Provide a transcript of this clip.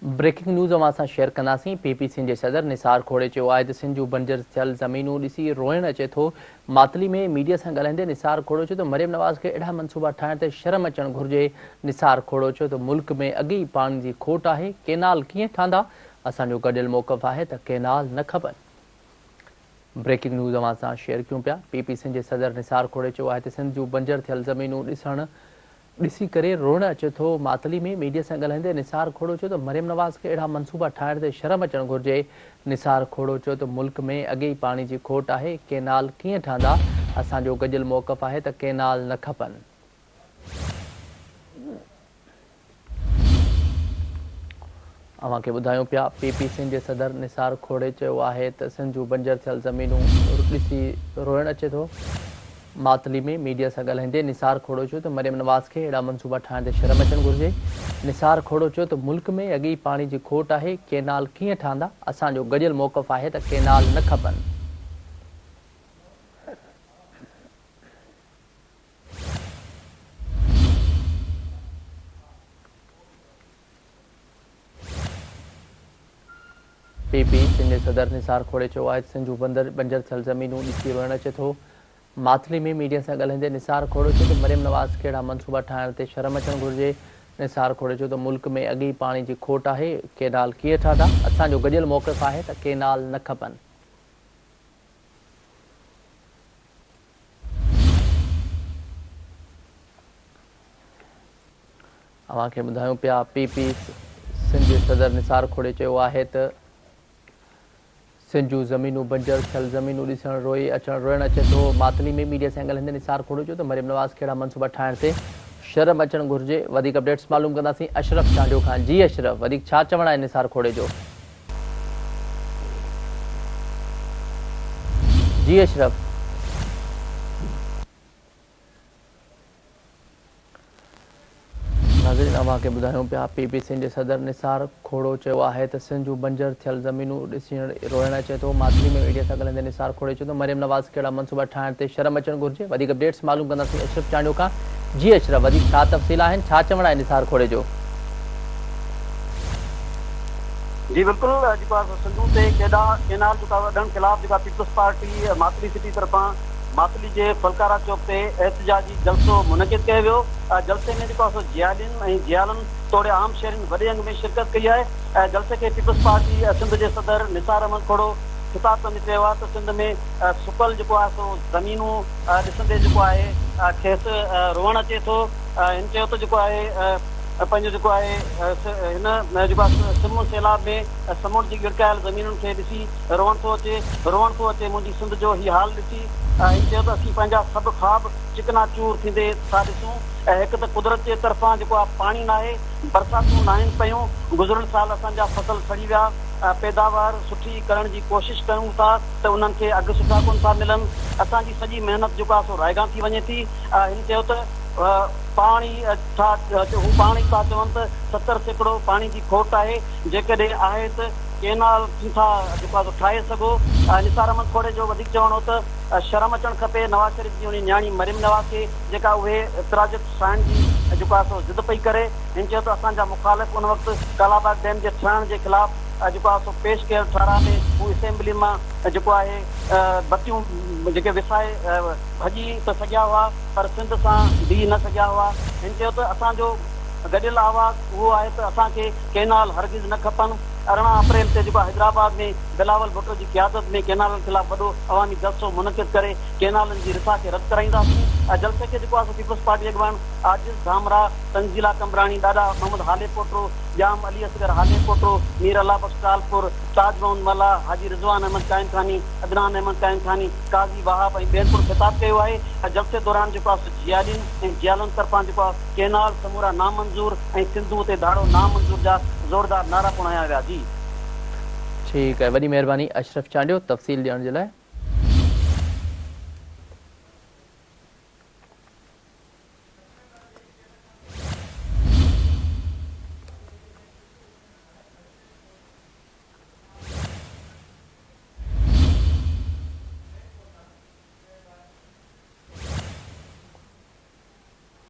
Breaking news اوهان سان share ڪنداسين، پي پي سنڌ جي صدر نثار کوڙي چيو آهي ته سنڌ جون بنجر ٿيل زمينون ڏسي روئڻ اچي ٿو، ماتلي ۾ ميڊيا سان ڳالهائيندي نثار کوڙو چيو ته مريم نواز کي اهڙا منصوبا ٺاهڻ تي شرم اچڻ گهرجي، نثار کوڙو چيو ته ملڪ ۾ اڳ ئي پاڻي جي کوٽ آهي، ڪينال ڪيئن ٺهندا، اسان جو گڏيل موقف آهي ته ڪينال نه کپن. بريڪنگ نيوز اوهان سان شيئر ڪيون پيا، پي پي سنڌ جي صدر نثار کوڙي چيو آهي ته سنڌ جون بنجر ٿيل زمينون ڏسڻ ڏسي ڪري روئڻ اچي ٿو، ماتلي ۾ ميڊيا سان ڳالهائيندي نثار کوڙو چيو ته مريم نواز کي اهڙا منصوبا ٺاهڻ تي شرم اچڻ گهرجي، نثار کوڙو چيو ته ملڪ ۾ اڳي ئي پاڻي جي کوٽ آهي، ڪينال ڪيئن ٺهندا، اسان جو گڏيل موقف آهي ته ڪينال نه کپن. اوهان کي ٻڌايون پيا پي پي سنڌ جي صدر نثار کوڙي چيو آهي ته سنڌ جون بنجر ٿيل زمينون ڏسي روئڻ اچي ٿو. ماتلي ۾ ميڊيا سان ڳالهائيندي نثار کوڙو چيو ته مريم نواز کي اهڙا منصوبا ٺاهڻ تي شرم اچڻ گهرجي. نثار کوڙو چيو ته ملڪ ۾ اڳ ئي پاڻي جي کوٽ آهي، ڪينال ڪيئن ٺهندا، اسان جو گڏيل موقف آهي ته ڪينال نه کپن. پي پي سنڌ جي صدر نثار کوڙي چيو آهي ته سنڌ جون بندر بنجر ٿيل زمينون ڏسي روئڻ اچي ٿو. ماتلي ۾ ميڊيا سان ڳالهائيندي نثار کوڙو چيو ته مريم نواز کي اهڙا منصوبا ٺاهڻ تي شرم اچڻ گهرجي. نثار کوڙي چيو ته ملڪ ۾ اڳ ئي پاڻي جي کوٽ آهي، ڪينال ڪيئن ٺهندا، اسان جو گڏيل موقف آهي ته ڪينال نه کپن. اوهان کي ٻڌايون پيا پي پي سنڌ جي صدر نثار کوڙي چيو آهي ته سنڌ جون زمينون بنجر ٿيل زمينون ڏسڻ روئي اچڻ روئڻ اچي ٿو ماتلي ۾ ميڊيا سان ڳالهائيندي نثار کوڙو چيو ته مريم نواز کي اهڙا منصوبا ٺاهڻ تي شرم اچڻ گهرجي وڌيڪ اپڊيٽس معلوم ڪنداسين اشرف چانڊيو کان جي اشرف وڌيڪ ڇا چوڻ آهي نثار کوڙي جو جي اشرف. ناظرين اوهان کي ٻڌايون پيا پي پي سنڌ جي صدر نثار کوڙو چيو آهي ته سنڌ جون بنجر ٿيل زمينون ڏسي روئڻ اچي ٿو ماتلي ۾ ميڊيا سان ڳالهائيندي نثار کوڙي چيو ته مريم نواز کي اهڙا منصوبا ٺاهڻ تي شرم اچڻ گهرجي وڌيڪ اپڊيٽس معلوم ڪنداسين اشرف چانڊيو کان جي اشرف وڌيڪ ڇا تفصيل آهن ڇا چوڻ آهي نثار کوڙي جو. جي بلڪل جيڪو آهي سو سنڌو تي ڪيڏا ڪينال جيڪا اڏڻ خلاف جيڪا پيپلز پارٽي ماتلي سٽي طرفان ماتلي جي ڦلڪارا چوڪ تي احتجاجي جلسو منعقد ڪيو ويو جلسي ۾ جيڪو آهي سو جيالين ۽ جيالن توڙي عام شهرين وڏي انگ ۾ شرڪت ڪئي آهي جلسي کي پيپلز پارٽي سنڌ جي صدر نثار احمد کوڙو خطاب ڪندي چيو آهي ته سنڌ ۾ سڪل جيڪو آهي سو زمينون ڏسندي جيڪو آهي کيس روئڻ اچي ٿو هن چيو ته جيڪو آهي پنهنجو جيڪو آهي هن جيڪو آهي سم سيلاب ۾ سمنڊ جي ڳڙڪايل زمينن کي ڏسي روئڻ ٿو اچي، روئڻ ٿو اچي منهنجي سنڌ جو هي حال ڏسي. هن چيو ته اسين پنهنجا سڀ خواب چڪنا چور ٿيندي ٿا ڏسون. هڪ ته قدرت جي طرفان جيڪو آهي پاڻي ناهي، برساتون ناهن پيون، گذريل سال اسان جا فصل سڙي ويا، پيداوار سٺي ڪرڻ جي ڪوشش ڪيون ٿا ته انهن کي اگهه سٺا ڪونه ٿا ملن، اسان جي سڄي محنت جيڪو آهي سو رائيگان ٿي وڃي ٿي. هن چيو ته پاڻ ئي ٿا هو پاڻ ئي ٿا چون ته 70% پاڻي جي کوٽ آهي، جيڪڏهن آهي ته ڪينال ڪيئن ٿا جيڪو آهي سو ٺاهي سگهو. نثار احمد کوڙي جو وڌيڪ چوڻ هو ته شرم اچڻ کپي نواز شريف جي انهي نياڻي مريم نواز کي جيڪا اهي پراجيڪٽ ٺاهڻ جي جيڪو آهي سو ضد پئي ڪري. هن چيو ته اسان جا مخالف ان وقت ڪالاباغ ڊيم جي ٺهڻ جي خلاف جيڪو آهي سو پيش ڪيل ٺهراء ۾ هو اسيمبلي مان جيڪو آهي بتيون جيڪي وسائي ڀڄي ته سگهيا هئا پر سنڌ سان بيهي نه سگهيا هئا. هن چيو ته اسان جو گڏيل آواز اهو آهي ته اسان کي ڪئنال هرگز نه کپن. 18 اپريل تي جيڪو حيدرآباد ۾ بلاول ڀٽو جي قيادت ۾ ڪئنالن خلاف وڏو عوامي جلسو منعقد ڪري ڪئنالن جي رٿا کي رد ڪرائينداسين. جلسي کي جيڪو آهي سو پيپلز پارٽي اڳواڻ عاجز ڌامراهه، تنزيلا قمبراڻي، ڏاڏا محمد هاليپوٽو، ڄام علي اصغر هاليپوٽو، مير الله بخش ٽالپر، تاج محمد ملاح، حاجي رضوان احمد قائمخاني، عدنان احمد قائمخاني، قاضي وهاب ۽ ٻين پڻ خطاب ڪيو آهي ۽ جلسي دوران جيڪو آهي سو جيالين ۽ جيالن طرفان جيڪو آهي ڪينال سمورا نامنظور ۽ سنڌوء تي ڌاڙو نامنظور جا زوردار نعرا پڻ هنيا ويا جي. ٺيڪ آهي وڏي مهرباني اشرف چانڊيو تفصيل ڏيڻ جي لاء.